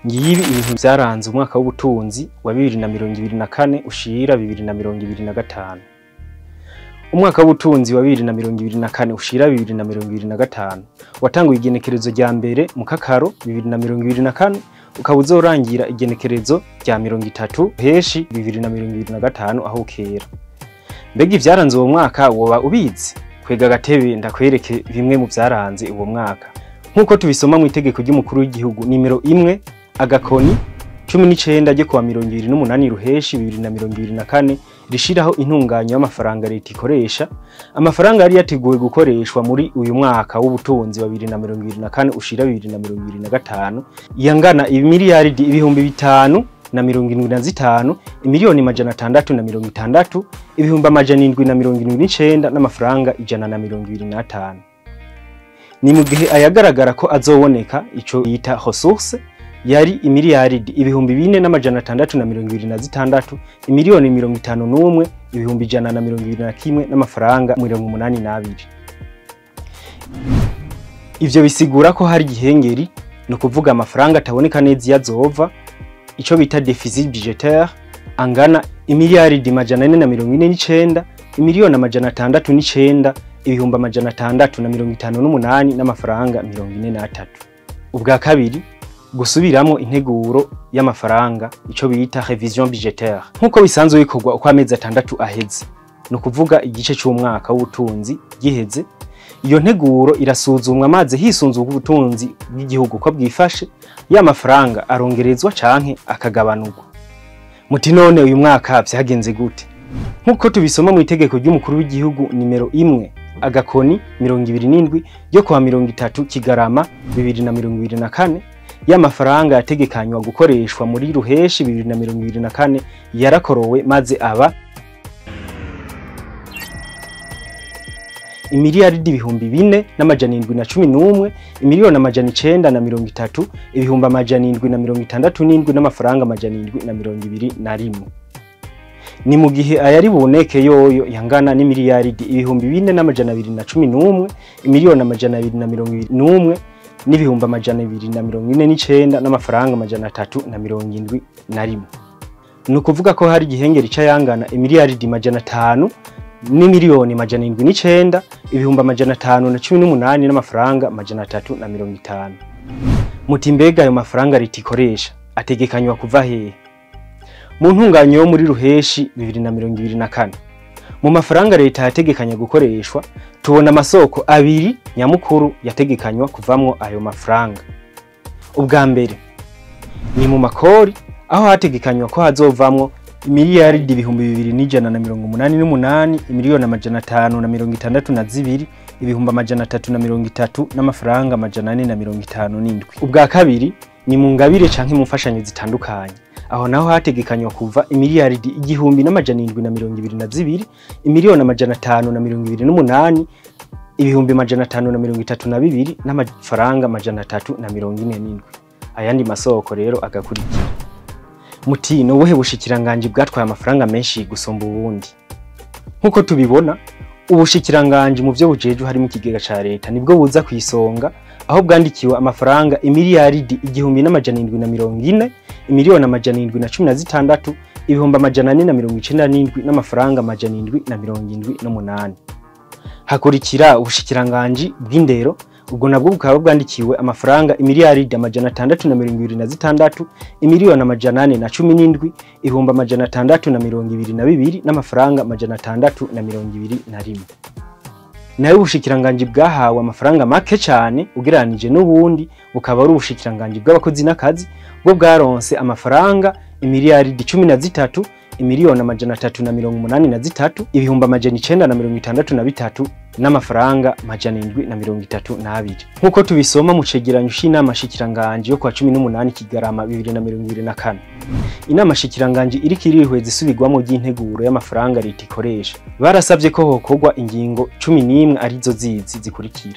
Ngibi ibintu vyaranze umwaka w'ubutunzi wa 2024 ushira 2025. Umwaka w'ubutunzi wa 2024 ushira 2025 watanguye igenekerezo rya mbere mu Kakaro 2024 ukaba uzorangira igenekerezo rya 30 Heshi 2025 aho ukera. Mbega ivyaranze uwo mwaka woba ubizi? Kwega agatebe ndakwereke bimwe mu vyaranze uwo mwaka. Nkuko tubisoma mu itegeko ry'umukuru w'igihugu nimero 1 agakoni 19 ryo kuwa 28 Ruheshi 2024 rishiraho intunganyo y'amafaranga leta ikoresha. Amafaranga yari yateguwe gukoreshwa muri uyu mwaka w'ubutunzi wa 2024 ushira 2025 yangana imiliyaridi 5,075 miliyoni 660 779 n'amafaranga 125. Ni mu gihe ayagaragara ko azoboneka ico yita ressource yari imiliyaridi 4,626 miliyoni 51 121 n'amafaranga 82. Ivyo bisigura ko hari gihengeri, no kuvuga amafaranga ataboneka neza yazova, ico bita déficit budgétaire, angana imiliyaridi 449 miliyoni 609 658 n'amafaranga 43. Ubwa kabiri, gusubiramo integuro y'amafaranga ico bita révision budgétaire. Nkuko bisanzwe bikorwa uko amezi 6 aheze, no kuvuga igice c'umwaka w'ubutunzi giheze, iyo nteguro irasuzumwa maze hisunzwe ubutunzi bw'igihugu ko bwifashe, ya mafaranga arongerezwa canke akagabanurwa. Muti none uyu mwaka vyagenze gute? Nkuko tubisoma mu itegeko ry'umukuru w'igihugu nimero 1 agakoni 27 ryo kuwa 30 Kigarama 2024, ya mafaranga yategekanywa gukoreshwa muri Ruheshi 2024 yarakorowe maze aba imiliyaridi 4,711 miliyoni 930 767 n'amafaranga 721. Ni mu gihe ayari buneke yoyo yangana n'imiliyaridi 4,211 miliyoni 221 n'ibihumbi 249 n'amafaranga 371. Ni ukuvuga ko hari igihengeri c'ayangana imiliyaridi 500 n'imiliyoni 709 ibihumbi 518 n'amafaranga 350. Muti mbega ayo mafaranga leta ikoresha ategekanywa kuva hehe? Mu ntunganyo yo muri Ruheshi 2024, mu mafaranga leta yategekanya gukoreshwa tubona amasoko abiri nyamukuru yategekanywa kuvamwo ayo mafaranga. Ubwa mbere ni mu makori, aho hategekanywa ko hazovamwo imiliyaridi 2,188 miliyoni 562 330 n'amafaranga 457. Ubwa kabiri ni mu ngabire canke mu mfashanyo zitandukanye, aho naho hategekanywa kuva imiliyaridi 1,722 miliyoni 528 532 n'amafaranga 347. Ayandi masoko rero agakurikira. Muti no buhe bushikiranganje bwatwaye amafaranga menshi gusumba ubundi? Nkuko tubibona, ubushikiranganje mu byo bujeje harimo ikigega ca leta nibwo buza kwisonga, aho bwandikiwe amafaranga imiliyaridi 1,740 miliyoni 716 497 n'amafaranga 778. Hakurikira ubushikiranganje bw'indero, ubwo nabwo bukaba bwandikiwe amafaranga imiliyaridi 626 miliyoni 817 622 n'amafaranga 621. Nayo ubushikiranganje bwahawe amafaranga make cyane ugereranije n'ubundi bukaba ari ubushikiranganje bw'abakozi n'akazi, bwo bwaronse amafaranga imiliyaridi 13 miliyoni 383 963 n'amafaranga 732. Nkuko tubisoma mu cegeranyo c'inama shikiranganje yo kwa 18 Kigarama 2024, inama shikiranganje iriko irihweza isubirwamo ry'integuro y'amafaranga leta ikoresha, barasavye ko hokorwa ingingo 11 arizo zizi zikurikira.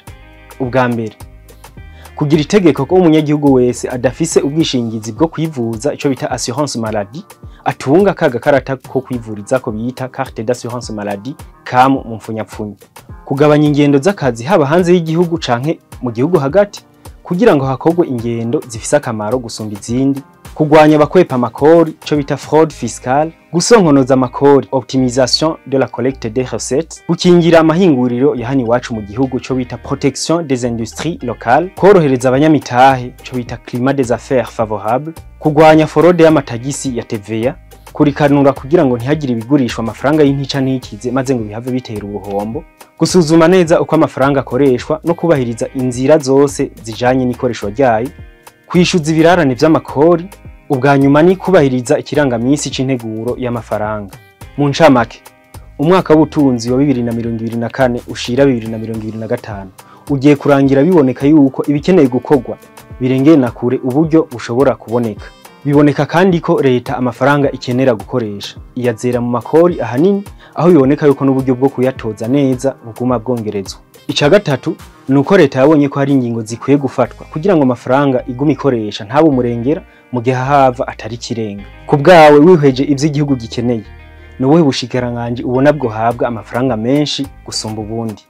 Ubwa mbere, kugira itegeko ko umunyagihugu wese adafise ubwishingizi bwo kwivuza ico bita assurance maladie atunga kaga karata ko kwivuriza ko bita carte d'assurance maladie CAM mu mfunyapfunyi. Kugabanya ingendo z'akazi haba hanze y'igihugu canke mu gihugu hagati, kugira ngo hakorwe ingendo zifise akamaro gusumba izindi, kugwanya abakwepa amakori, ico bita fraude fiscale, gusonkonoza amakori, optimisation de la collecte des recettes, gukingira amahinguriro ya hano iwacu mu gihugu, ico bita protection des industries locales, korohereza abanyamitahe, ico bita climat des affaires favorable, kugwanya fraude y'amatagisi ya TVA, kurikanura kugira ngo ntihagire ibigurishwa amafaranga y'intica ntikize maze ngo bihave bitera ubuhombo, gusuzuma neza uko amafaranga akoreshwa no kubahiriza inzira zose zijanye n'ikoreshwa ryayo, kwishuza ibirarane vy'amakori. Ubwa nyuma ni kubahiriza ikirangamisi c'integuro y'amafaranga. Mu ncamake, umwaka w'ubutunzi wa 2024 ushira 2025 ugiye kurangira biboneka yuko ibikeneye gukorwa birengeye na kure uburyo bushobora kuboneka. Biboneka kandi ko leta amafaranga ikenera gukoresha iyazera mu makori ahanini, aho biboneka yuko n'uburyo bwo kuyatoza neza buguma bwongerezwa. Ica gatatu ni uko leta yabonye ko hari ingingo zikwiye gufatwa kugira ngo amafaranga igume ikoresha ntabe umurengera mu gihe ahava atari kirenga. Ku bwawe, wihweje ivyo igihugu gikeneye, ni ubuhe bushikiranganji ubona bwohabwa amafaranga menshi gusumba ubundi?